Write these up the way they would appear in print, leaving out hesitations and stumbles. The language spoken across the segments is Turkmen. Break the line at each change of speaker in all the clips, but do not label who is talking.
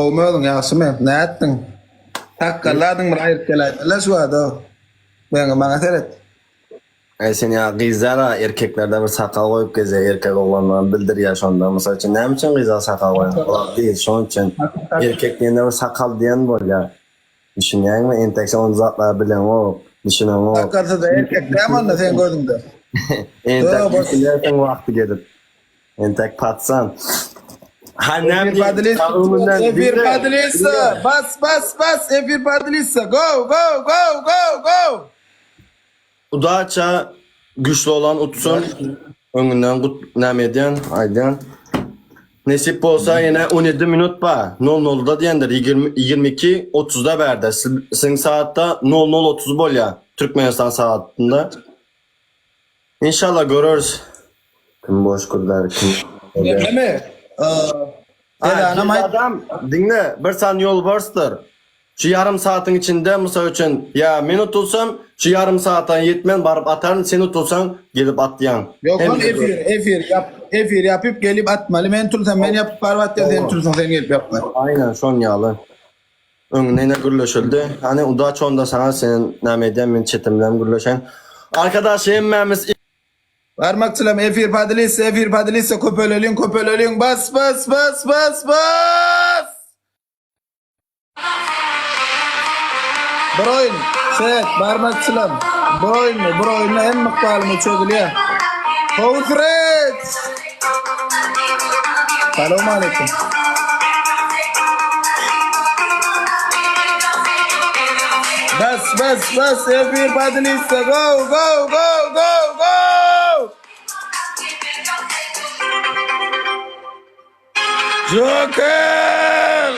Gowmy özüň ýagşymy? Nätdiň? Sakgalladyň bir aýryp geläýmeli şu wada. Meňe maňa seret.
Aý sen ýa gyzlara erkeklerde bir sakgal goýup gezýä erkek oglanlara bildirýä şonda mysal üçin näme üçin gyzlar sakal goýýar olar gyz şoň üçin erkek diýende bir sakal diýen bolýar düşünýäňmi entek sen ol zatlary bileňok düşüneňok.
Sakalsyz erkek dämi onda seň gözüňde?
Entek düşünersiň wagty gelip. Entek patsan. Ha näme
Efir
diýip,
podlisa,
öňünden
efir
diňle,
podlisa,
diňle.
bas bas bas efir podlisa, go go go go go.
Udaça güçli olan utsun. Öňünden gut näme edýän, aýdýan. Nesip bolsa ýene 17 minut ba. 00-da diýendir. 20 22 30-da bärde. Siziň saatda 00:30 bolýar Türkmenistan sagatynda. Inşallah göreris. Kim boş gürlär kim.
Neme?
Adam adam diňle bir san ýolbarsdyr. Şu ýarym saatyň içinde mysal üçin ýa men utulsam şu ýarym saatdan ýetmän baryp ataryn sen utulsaň gelip atýaň.
Ýok ol efir efir ýap efir ýapyp gelip atmaly men utulsam men ýapyp baryp atýan sen utulsaň sen gelip ýapmaly.
Aýnan şon ýaly. Öňünden ine gürleşildi. Hany udaç onda saňa sen näme edýän men çetim bilen gürleşen. Arkadaş hemmämiz
Barmakçylam efir podlisse efir podlisse köpeleliň köpeleliň bas bas bas bas bas. Bir oýun set barmakçylam bir oýunmy bir oýunda hemme ykbalymyz çözülýär. Howsret. Salowmaleýkim. Bas bas bas efir podlissa go go go go go. Joker!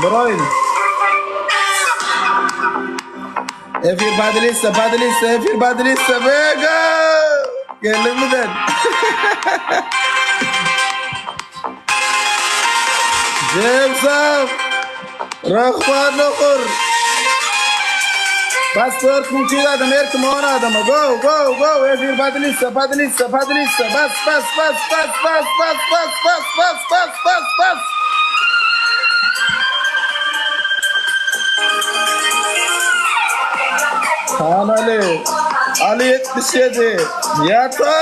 Bir oýun. Efir podlissa podlissa efir podlissa Vega! Geldiňmi sen? Jemsam! Rahman okur. Bas 4200 adam her kim 10 adama. Go go go efir podlissa podlissa podlissa bas bas bas bas bas bas bas bas bas bas bas bas. Han Ali. Ali 77. Ýata.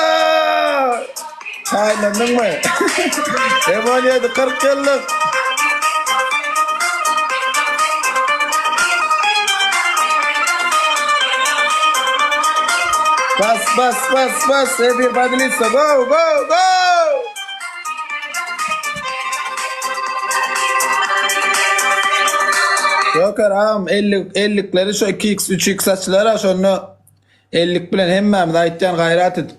Taýynlandyňmy? M17 40 ýyllyk. Bas bas bas bas efir podlissa go go go. Joker agam 50 50-leri şu 2x 3x açylar şonda 50 bilen hemmämiz aýtýan gaýrat edip.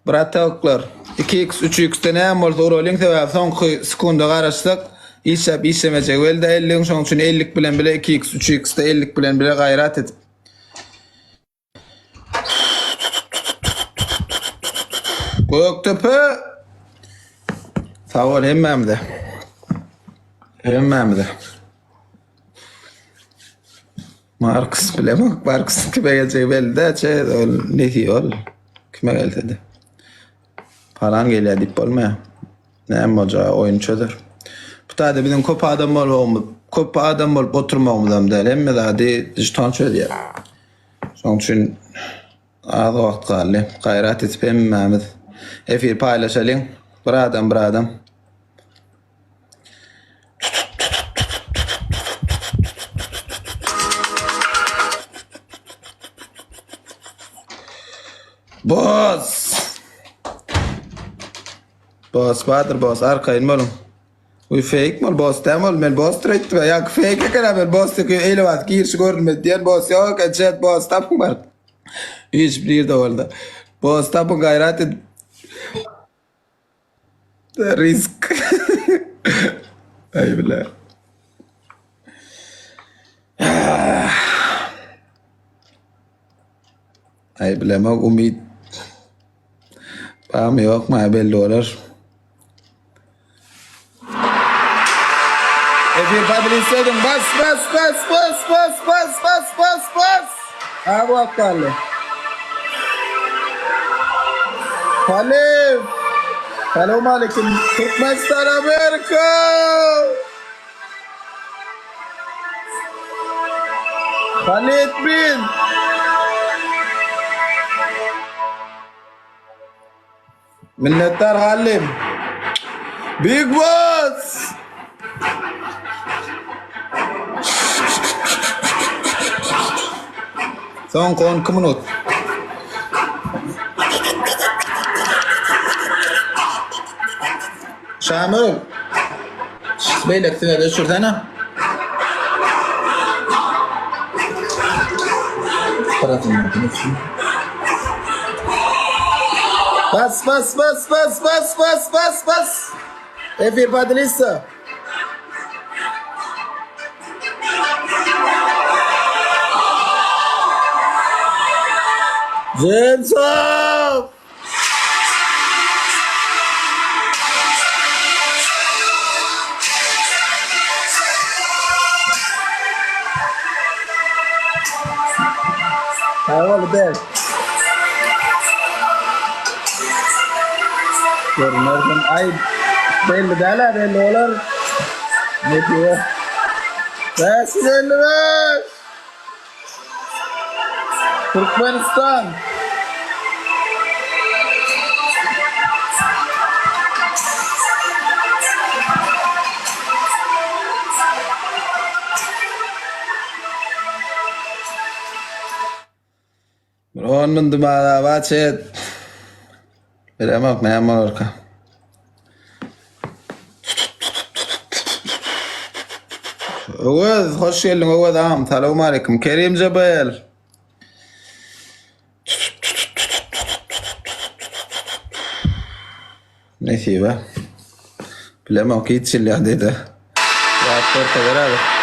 Bratoklar, iki x, üç x-de näme bolsa uralyň, sebäbi soňky sekunda garaşsak, işläp işlemejegi belli däl elligiň, şonuň üçin ellik bilen bile iki x, üç x-de ellik bilen bile gaýrat edip. Gökdepe! Sag bol hemmämize. Hemmämize. Markus bilemok Markus kime geljegi belli däl çe ol nesip ol kime gelsede. Palan gelýär diýip bolmaýar. Näme boljagy oýun çözer. Bu taýda biziň köp adam bolmagymyz, köp adam bolup oturmagymyzam däl. Hemme zady žeton çözýär. Şonuň üçin az wagt galdy. Gaýrat edip hemmämiz efir paýlaşalyň. Bir adam bir adam. Boss! Boss bardyr boss arkaýyn boluň. Bu fake mi boss däl ol men boss aýtdym ýa fake eken men boss diýip eýle wagt girişi görünmedi diýen boss ýok eken chat boss tapyň bar. Hiç bir de boldy. Boss tapyň gaýrat edip. Risk. Aý bile. Aý bilemok umyt. Barmy ýokmy belli bolar. Efir podlistledin. Bas bas bas bas bas bas bas bas bas. Ha bu galdy. Halyf. Salam aleyküm. Türkmenistan Amerika. Halit bin. Minnetdar Hallim. Big Boss. Soňky 12 minut. Şamil. Beýlekisine düşürsene. Bas bas bas bas bas bas bas bas. Efir Padlisa. Jensow! Sag bol Bek. Görünersin. Ay belli däl belli bolar. Netibe. 555. Türkmenistan. Bir on gün dymara çet. Bilemok näme bolarka. Öwez, hoş geldiň Öwez agam. Salowmaleýkim. Kerim JBL. Nesibe. Bilemok hiç ýyl ýa diýdi. Wagt görkezer häzir.